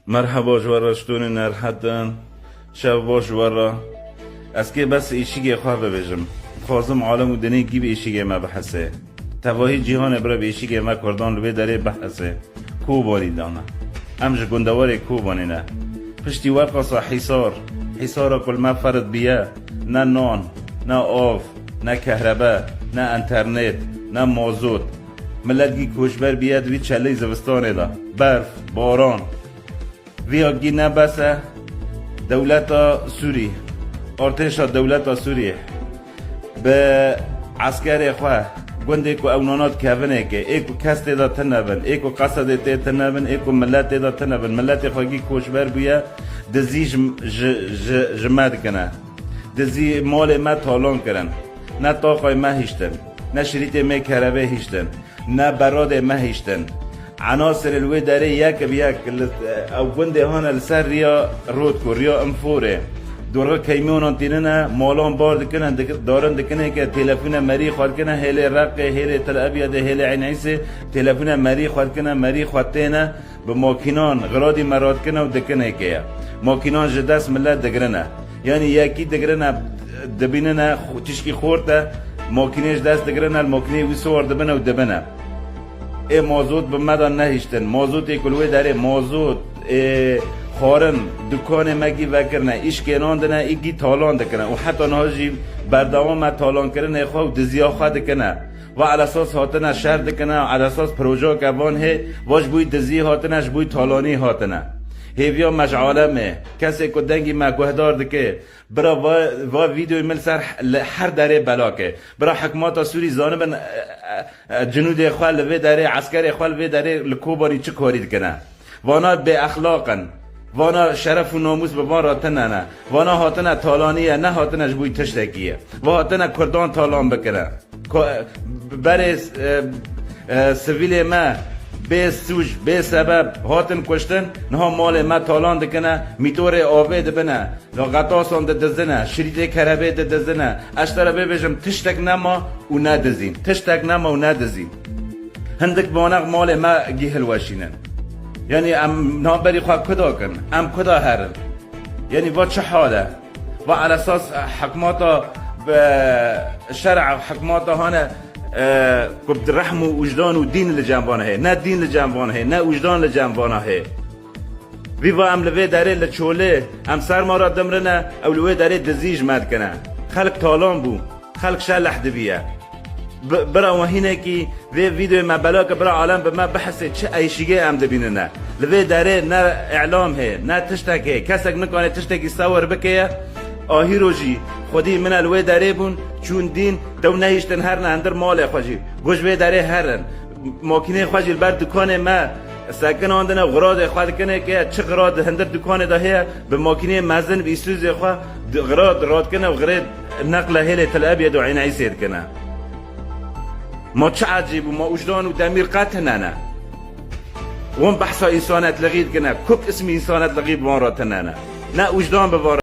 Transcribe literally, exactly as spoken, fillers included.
Merheba ji we re, ji Tunê Nerhetin. Şev baş ji we re. Ez kê bes êşîgê xwe bibêjim. Dixwazim alem û dinê gî bi êşîgê me bihese. Tevahî cîhanê bira bi êşîgê me Kurdan li vê derê bihese. Kobanî dane. Em ji gundewarê Kobanê ne. Piştî werqasa Hîsar, Hîsara ku li me ferid biye, ne nan, ne av, ne kehrebe, ne enternet, ne mazot. Milet gî koçber biye di vî çeleyî zivistanê de. Berf, baran. Viya gî ne bes e, dewleta Sûrî, artêşa dewleta Sûrî bi eskerê xwe, gundê ku ew nana dikevinê ke, ê ku kes tê de tune bin, ê ku Qesedê tê tune bin, ê ku milet tê de tune bin, miletê xwe gî koçber bûye, dizî ji, ji, ji, ji me dikine. Dizî malê me talan kirin. Ne taqay me hiştin, ne şirîtê me kerebê hiştin. Ne beradê me hiştin. Enasirê li wê derê yek bi yek li, ew gundê hane li ser riya Rotko, riya Înforê. Dorê keymiyonan tînine, malan bar dikine, dik-, darin dikine ke telefûne merî xwe dikine, hêlê Reqê, hêlê Tel Ebyadê, hêlê Eyn Îsê, telefûne merî xwe dikine, merî xwe têne, bi makînan xiradî me radikine û dikine ke ye. Makînan ji dest milet digrine. Yanî yekî digrine, dibînine xu-, tişkî xort e, makînê ji dest digirine, li makînê wî siwar dibine û dibine. Ê mazot bi me de nehiştin. Mazotê ku li wê derê mazot, ê xwarin, dukanê me gî vekirine, îş kênandine, î gî talan dikine û heta niha jî berdewam e talankirinê xwe û diziya xwe dikine. Va elesas hatine şer dikine, elesas projeyeke van hê, va ji bo dizî hatine, ji bo talanî hatine. Hêviya me ji alemê, kesê ku dengî me guhdar dike, bira va, va vîdeoyê min li ser h-, li her derê bela ke. Bira hikmata Sûrî zanibin, e, e, e, cinûdê xwe li vê derê, eskerê xwe li vê derê li Kobanî çi karî dikine. Vana bêexlaq in. Vana şeref û namûs bi van re tune ne. Vana hatine talanî ye, nehatine ji bo tiştekî ye. Va hatine Kurdan talan bikine. Ko-, berê, e, e, sivîlê me bê sûc, bê sebeb hatin kuştin, niha malê me talan dikine, mîtorê avê dibine, li qetasan didizine, şirîtê kerebê didizine. Ez ji te re bê bêjim, tiştek nema û nedizîn. Tiştek nema û nedizîn. Hindik banex malê me gî hilweşînin. Yanî em navberî xwe kuda kin, em kuda herin. Yanî va çi hal e? Va elesas hikmata bi şer'a hikmata hane, e, ku bi rehm û wijdan û dîn li cem vana heye. Ne dîn li cem vana heye, ne wijdan li cem vana heye. Vî va em li vê derê li çolê, em serma re dimrine, ew li wê derê dizî ji me dikine. Xelk talan bû, xelk şeleh dibiye. Bi-, bira we hînekî vê vîdeoyê me bela ke, bira alem bi me bihise çi eyşîgê em dibînine. Li vê derê ne îlam hê, ne tiştek hê, kesek nikane tiştekî sewir bikeye. Ahîro jî xwedî min e li wê derê bûn, çûn dîn, dew nehiştin herine hindir malê xwe jî. Got ji vê derê herin. Makînê xwe jî li ber dukanê me sekinandine, xiradê xwe dikine ke çi xirad di hindir dukanê de heye, bi makînê mezin, bi îsûzê xwe di-, xirad radikine û xirê neqle hêlê Tel Ebyad û Eyn Îsê dikine. Ma çi ecîb û ma wijdan û demîr qet hene ne? Wan behsa însanetlixî dikine. Kuk ismî însanetlixî bi wan re tune ne. Ne wijdan bi van re